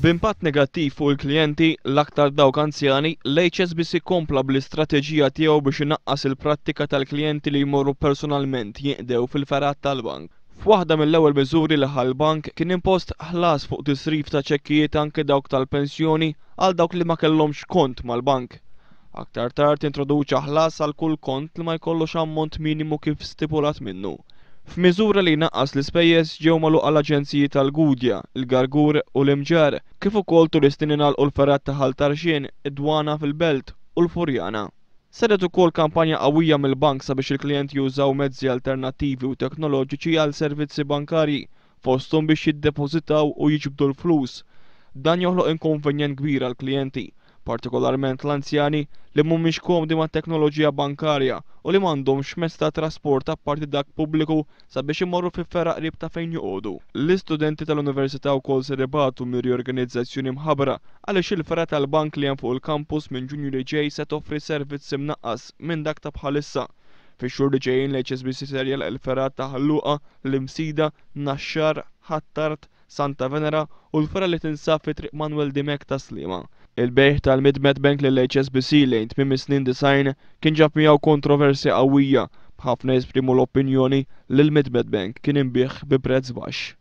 B'impatt negattiv fuq il-klijenti, l-aktar dawk anzjani, l-HSBC kompla bl-istrateġija tiegħu biex inaqqas il-prattika tal-klijenti li jmorru personalment jinqdew fil-fergħat tal-bank. F'waħda mill-ewwel miżuri li ħa l-bank kien impost ħlas fuq tisrif ta' ċekkijiet anke dawk tal-pensjoni għal dawk li ma kellhomx kont mal-bank. Aktar tard introduċa ħlas għal kull kont li ma jkollux ammont minimu kif stipulat minnu. F'miżura li jnaqqas l-ispejjeż ġew magħluqa l-aġenziji tal-Gudja, il-Gargur u l-Imġarr, kif ukoll tul is-snin ingħalqu l-fergħat ta' Ħal Tarxien, id-Dwana fil-Belt u l-Furjana. Saret ukoll kampanja qawwija mill-bank sabiex il-klijenti jużaw mezzi alternattivi u teknoloġiċi għal servizzi bankarji, fosthom biex jiddepożitaw u jiġbdu l-flus. Dan joħloq inkonvenjent kbir għall-klijenti, partikolarment l-anzjani li mhumiex komdi mat-teknoloġija bankarja u li m'għandhomx mezz ta' trasport apparti dak pubbliku sabiex imorru fi fergħa qrib ta' fejn joqogħdu. L-istudenti tal-Università wkoll ser ibatu mir-riorganizzazzjoni mħabbra għaliex il-fergħa tal-bank li hemm fuq il-kampus minn Ġunju li ġej se toffri servizz imnaqqas minn dak ta' bħalissa. Fix-xhur li ġejjin l-HSBC ser jagħlaq il-fergħat ta' Ħal Luqa, l-Imsida, Naxxar, Ħ'Attard, Santa Venera u l-fergħa li tinsab fi Triq Manuel Dimech ta' Sliema. Il-bejgħ tal-Mid-Med Bank lill-HSBC lejn tmiem is-snin 90 kien ġab miegħu kontroversja qawwija, b'ħafna jesprimu l-opinjoni li l-Mid-Med Bank kien inbiegħ bi prezz baxx.